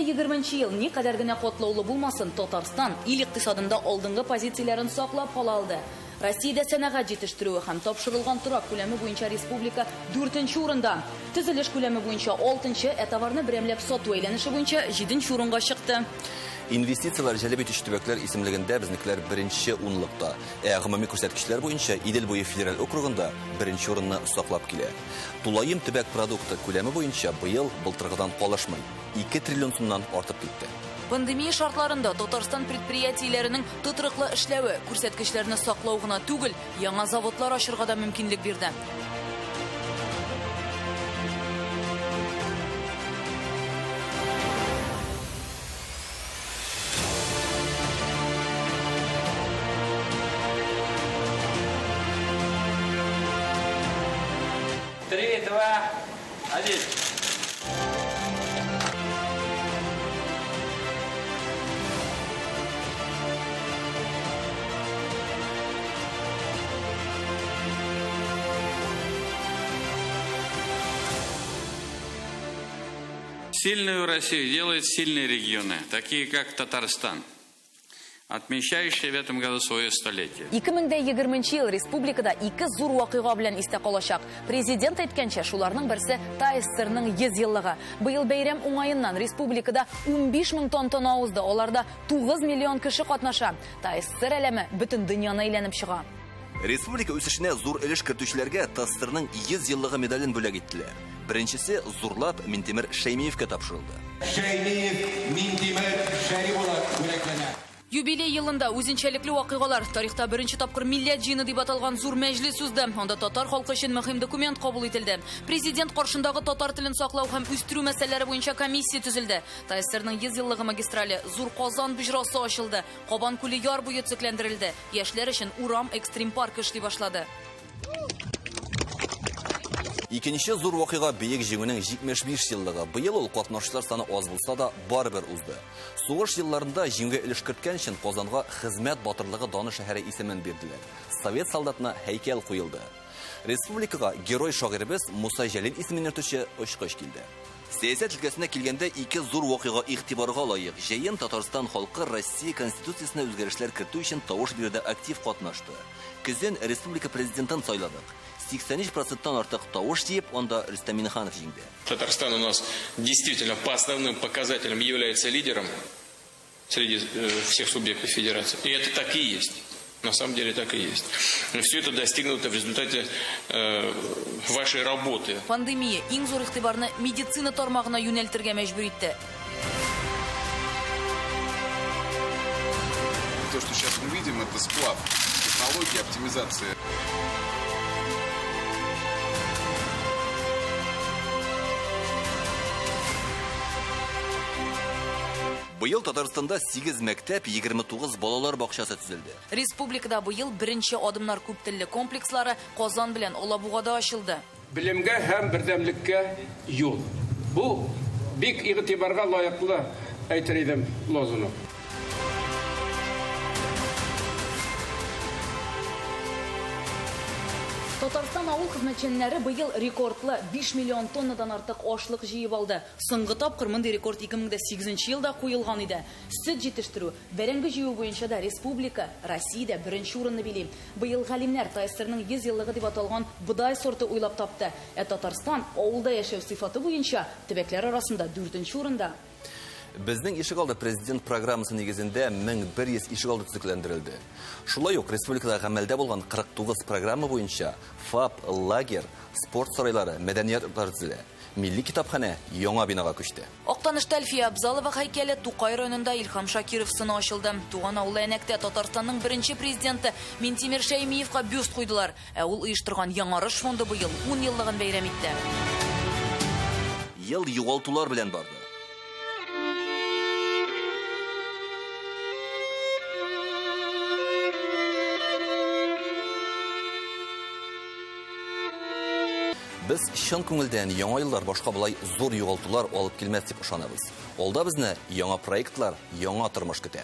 2020 ел никадәр генә катлаулы булмасын, Татарстан ил икътисадында алдынгы позицияләрен саклап кала алды. Россиядә сәнәгать җитештерүе һәм тапшырылган торак күләме буенча республика дүртенче урында. Төзелеш күләме буенча алтынчы, ә товарны берәмләп сату әйләнеше буенча җиденче урынга чыкты. Инвестицияләр җәлеп итүче төбәкләр исемлегендә безнекеләр беренче унлыкта. Ә гомуми күрсәткечләр буенча Идел буе федераль округында беренче урынны саклап килә. Тулаем төбәк продукты күләме буенча быел былтыргыдан калышмый, 2 триллион сумнан артып китте. Пандемия шартларында Татарстан предприятиеләренең тотрыклы эшләве, күрсәткечләрне саклау гына түгел, яңа заводлар ачырга да мөмкинлек бирде. Три, два, один. Сильную Россию делают сильные регионы, такие как Татарстан, отмечающий в этом году свое столетие. 2020 ел республикада ике зур вакыйга белән истә калачак. Президент әйткәнчә, шуларның берсе ТАССРның 100 еллыгы. Быел бәйрәм уңаеннан республикада 15 мең тантана узды. Аларда 9 миллион кеше катнаша. ТАССР әләме бөтен дөньяны әйләнеп чыга. Республика үсешенә зур өлеш кертүчеләргә ТАССРның 100 еллыгы медален бүләк иттеләр. Беренчесе зурлап Минтимер Шәймиевкә тапшырылды. Шәймиев Минтимер Шәрип улы бүләкләнә. Юбилей елында үзенчәлекле вакыйгалар. Тарихта беренче тапкыр Милләт җыены дип аталган зур мәҗлес узды. Анда татар халкы өчен мөһим документ кабул ителде. Президент каршындагы татар телен саклау һәм үстерү мәсьәләләре буенча комиссия төзелде. ТАССРның 100 еллыгы магистрале Зур Казан боҗрасы ачылды. Кабан күле яр буе төзекләндерелде. Яшьләр өчен урам экстрим паркы эшли башлады. Икенче зур вакыйга Бөек Җиңүнең 75 еллыгы. Быел ул катнашучылар саны аз булса да, барыбер узды. Сугыш елларында җиңүгә өлеш керткән өчен Казанга Хезмәт батырлыгы даны шәһәре исемен бирделәр. Совет солдатына һәйкәл куелды. Республикага герой шагыйребез Муса Җәлил исемен йөртүче очкыч килде. Сәясәт өлкәсенә килгәндә, ике зур вакыйга игътибарга лаек. Җәен Татарстан халкы Россия Конституциясенә үзгәрешләр кертү өчен тавыш бирүдә актив катнашты. Көзен республика Президентын сайладык. 83 проценттан артык тавыш җыеп, анда Рөстәм Миңнеханов җиңде. Татарстан у нас действительно по основным показателям является лидером среди всех субъектов федерации. И это так и есть. На самом деле так и есть. Но все это достигнуто в результате вашей работы. Пандемия иң зур игътибарны медицина тармагына юнәлтергә мәҗбүр итте. То, что сейчас мы видим, это сплав технологии оптимизации. Быел Татарстанда 8 мәктәп, 29 балалар бакчасы төзелде. Республикада быел беренче адымнар күптелле комплекслары Казан белән Алабугада ачылды. Белемгә һәм бердәмлеккә юл. Бу бик игътибарга лаеклы, әйтер идем, лозунг. Татарстан авыл хезмәтчәннәре быел рекордлы 5 миллион тоннадан артык ашлык җыеп алды. Соңгы тапкыр мондый рекорд 2008 елда куелган иде. Сөт җитештерү, бәрәңге җыю буенча да республика Россиядә беренче урынны били. Быел галимнәр ТАССРның 100 еллыгы дип аталган бодай сорты уйлап тапты. Ә Татарстан авылда яшәү сыйфаты буенча төбәкләр арасында дүртенче урында. Безнең ишегалды президент программасы нигезендә 1100 ишегалды төзекләндерелде. Шулай ук республикада гамәлдә булган 49 программа буенча ФАП, лагерь, спорт сарайлары, мәдәният йортлары төзелә. Милли китапханә яңа бинага күчте. Актанышта Әлфия Абзалова һәйкәле, Тукай районында Илһам Шакиров сыны ачылды. Туган авылы Әнәктә Татарстанның беренче президенты Минтимер Шәймиевка бюст куйдылар. Ә ул оештырган Яңарыш фонды быел 10 еллыгын бәйрәм итте. Ел югалтулар белән барды. Без чын күңелдән яңа еллар башка болай зур югалтулар алып килмәс дип ышанабыз. Алда безне яңа проектлар, яңа тормыш көтә.